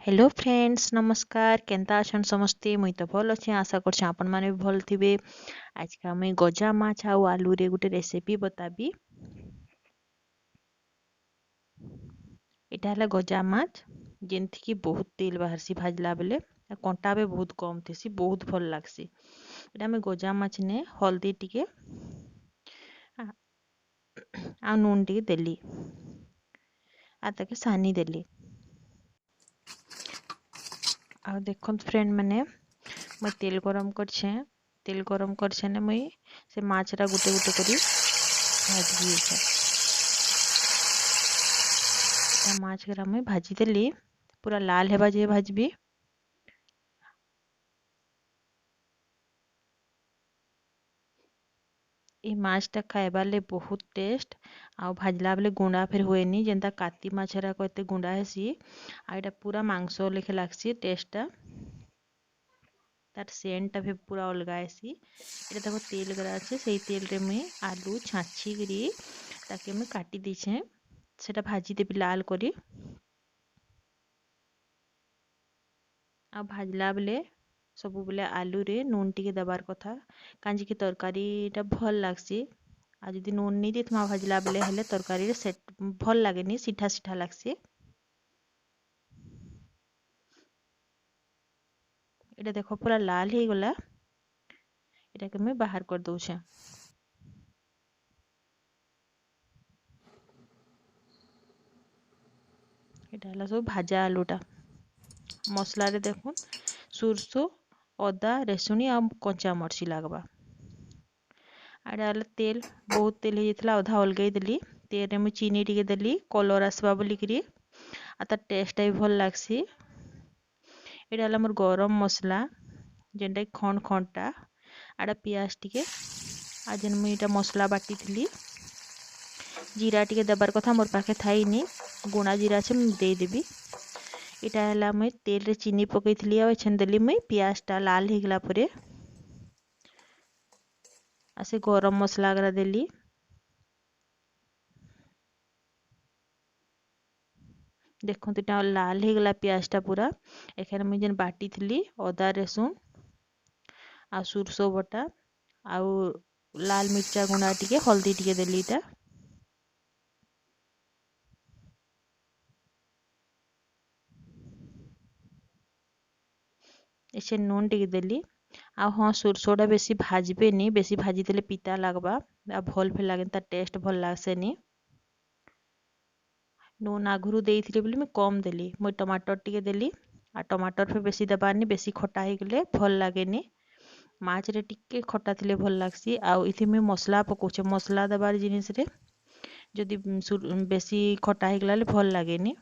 Hello friends नमस्कार। केन्ता अछन समस्ते? मुई तो भल अच्छे, आशा करछे आपन माने भी भल थिबे। आज का मुई गजा माछ आउ आलू रे गोटे रेसिपी बताबी। एटा हला गजा माछ, जेनथि कि बहुत तेल बाहरसी भाजला बेले, कंटा भी बहुत कम थेसी, बहुत भल लागसी। एटा हमें गजा माछ ने हल्दी टिके आ नुन टिके देली आ ताके सानी देली। आ देखो फ्रेंड माने मुई तेल गरम करछे, तेल गरम करछे ने मुई से माछरा गुटे गुटे करी भाजी दिएछे। माछ गरा मुई भाजी देली, पूरा लाल हेबा जे भाजबी। ए माछटा खाइबार ले बहुत टेस्ट आउ भाजला बेले गुंडा फिर हुएनी, जेन्ता काती माछरा को एते गुंडा हेसी। आ एटा पूरा मांस लेखे लागसी टेस्टटा, तार सेंटटा भी पूरा अलगा हेसी। एटा देखो तेल गरा আছে, সেই तेल रे मुई आलू छाछी करी ताके मुई काटी दिछे, सेटा भाजी देबी लाल करी। आ भाजला बेले सबुबेले आलू रे नुन टिके देबार कथा, कांजी की तरकारीटा भल लागसी। आ जदि नुन नी देथमा भाजला बेले हेले तरकारी रे सेट भल लागेनी, सिठा सिठा लागसी। एटा देखो पूरा लाल हे गला, एटाके मुई बाहर कर दउछे। एटा हला सब भाजा आलूटा। मसला रे देखुन सोरसो अदा रेसुनी आ कच्चा मरची लागबा। आड़ा तेल बहुत तेल होइतला, आधा अलगई देली। तेल रे मुई चीनी टिके देली कलर आसबा बोलिकरी, आ तार टेस्ट भी भल लागसी। एटा हला मोर गरम मसला जेनटा खंड खंडटा, आड़ा प्याज टिके आ जेन मुई एटा मसला बाटीथिली। जीरा टिके देबार कथा मोर पाखे थाईनी, गुणा जीरा छे मुई दे देबी। एटा हला मुई तेल रे चीनी पकईथिली आ एछन देली मुई प्याजटा लाल होइगला परे आ से गरम मसला गरा देली। देखो एटा लाल होइगला प्याजटा पूरा। एखाने मुई जेन बाटीथिली अदा रेसुन आ सोरसो बटा आउ लाल मिर्चा गुंडा टिके हल्दी टिके देली। एटा एसे नुन टिके देली। आ हाँ सोरसोटा बेसी भाजबे नी, बेसी भाजी देले पिता लागबा आ भल फे लागे, तार टेस्ट भल लागसेनी। नुन आगुरु देइथिली बोली मुई कम देली, मुई टमाटर टिके देली। आ टमाटर फे बेसी देबानी, बेसी खटा होई गेले भल लागेनी। माछ रे टिके खटा थिले भल लागसी। आ इथि मुई मसला पकौछे, मसला देबार जिनिस रे जदि बेसी खटा होई गेला भल लागेनी।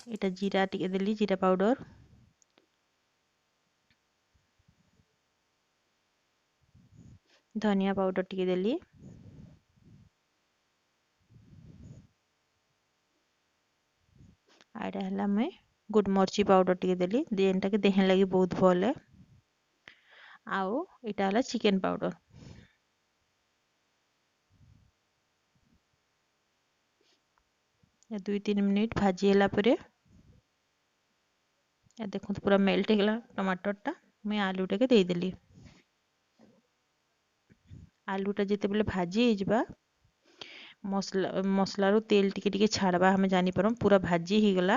एटा जीरा टिके देली, जीरा पाउडर। धनिया पाउडर टिके देली। आड़ा हला मुई गुडमरची पाउडर टिके देली, जेनटा के देहन लगी बहुत भल है। आउ एटा हला चिकन पाउडर। 2-3 मिनिट भाजी ହେଲା ପରେ देखो पूरा मेल्ट ହେଇଗଲା ଟମାଟରଟା। ମୁଇଁ ଆଲୁଟାକେ ଦେଇଦେଲି। ଆଲୁଟା ଯେତେବେଳେ ଭାଜି ହେଇଯିବା ମସଲାରୁ ତେଲ ଟିକେ ଟିକେ ଛାଡ଼ବା ଆମେ ଜାଣିପାରମ୍ ପୁରା ଭାଜି ହେଇଗଲା।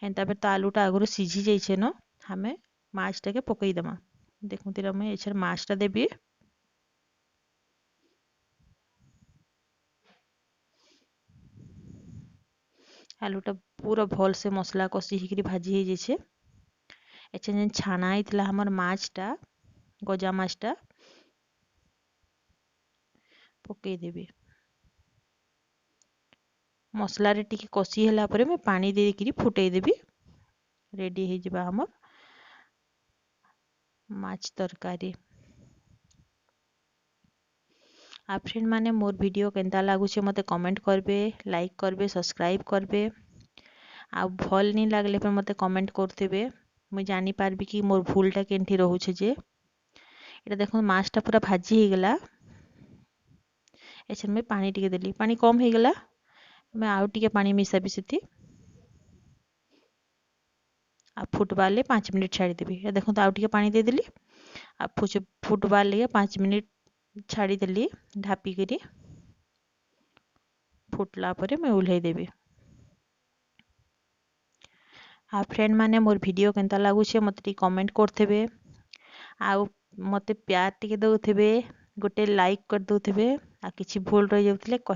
ଏନ୍ତା ପରେ ତ ଆଲୁଟା ଆଗରୁ ସିଝି ଯାଇଛେ ନ, ଆମେ ମାଛଟାକେ ପକେଇଦେମା। ଦେଖୁନ୍ ଏଇଟା ମୁଇଁ ଏଛେର୍ ମାଛଟା ଦେବି। आलूटा पूरा भल से मसला कसी होकरी भाजी हो जाइछे। एछे जेन छाना होइतला हमर माछटा गजा माछटा पकई देबी। मसला रे टिके कसी ହେଲା ପରେ मैं पानी देकरी फुटई देबी। रेडी हो जिबा हमर माछ तरकारी। आ फ्रेंड माने मोर वीडियो केन्ता लागुछे मते कमेंट करबे, लाइक करबे, सब्सक्राइब करबे। आ भल नी लागले पर मते कमेंट करतेबे, मुई जानी पारबी कि मोर भूलटा केनठी रहुछे जे। एटा देखो माछटा पूरा भाजी हो गला। एछन में पानी टिके देली, पानी कम हो गला, मैं आउ टिके पानी मिसाबी सेती। ଆଉ ଫୁଟବାର୍ ଲାଗି 5 ମିନିଟ୍ ଛାଡ଼ିଦେବି। ଦେଖନ୍ତୁ, ଆଉ ଟିକେ ପାଣି ଦେଇଦେଲି। ଆଉ ଫୁଟବାର୍ ଲାଗି 5 ମିନିଟ୍ ଛାଡ଼ିଦେଲି ଢାପିକିରି। ଫୁଟଲା ପରେ ମୁଇଁ ଓହ୍ଲେଇ ଦେବି। ଆଉ ଫ୍ରେଣ୍ଡ ମାନେ, ମୋର୍ ଭିଡ଼ିଓ କେନ୍ତା ଲାଗୁଛେ ମୋତେ ଟିକେ କମେଣ୍ଟ କରୁଥିବେ ଆଉ ମୋତେ ପ୍ୟାର ଟିକେ ଦେଉଥିବେ, ଗୋଟେ ଲାଇକ୍ କରିଦେଉଥିବେ। ଆଉ କିଛି ଭୁଲ ରହିଯାଉଥିଲେ